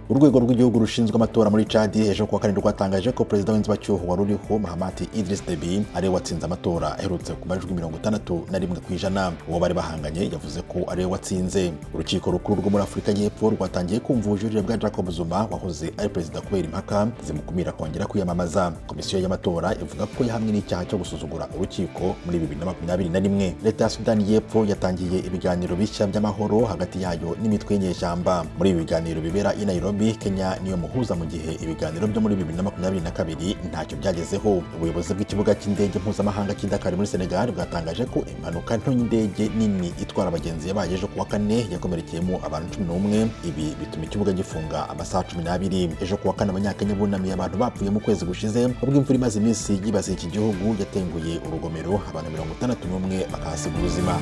Urwego rw'igihugu rushinzwe amatora muri Chad ejo kuwa kane rwatangaje ko perezida w'inzibacyuho wari uriho, Mahamat Idriss Deby, ariwe watsinze amatora aherutse ku majwi 61%. Uwo bari bahanganye yavuze ko ariwe watsinze. Urukiko rukuru rwo muri Afurika y'Epfo rwatangiye kumva ubujurire bwa Jacob Zuma wahoze ari perezida kubera impaka zimukumira kongera kwiyamamaza. Komisiyo y'amatora ivuga ko yahamwe n'icyaha cyo gusuzugura urukiko muri 2021. Leta ya Sudani y'Epfo yatangiye ibiganiro bishya by'amahoro hagati yayo n'imitwe y'inyeshyamba. Muri ibi biganiro bibera i Nairobi, Kenya niyo muhuza, mu gihe ibiganiro byo muri 2022 ntacyo byagezeho. Ubuyobozi bw'ikibuga cy'indege mpuzamahanga cy'i Dakar muri Senegal bwatangaje ko impanuka nto y'indege nini itwara abagenzi yabaye ejo kuwa kane yakomerekeyemo abantu 11. Ibi bituma ikibuga gifunga amasaha 12. Ejo kuwa kane, Abanyakenya bunamiye abantu bapfuye mu kwezi gushize, ubwo imvura imaze iminsi yibasiye iki gihugu yatenguye urugomero, abantu 61 bakahasiga ubuzima.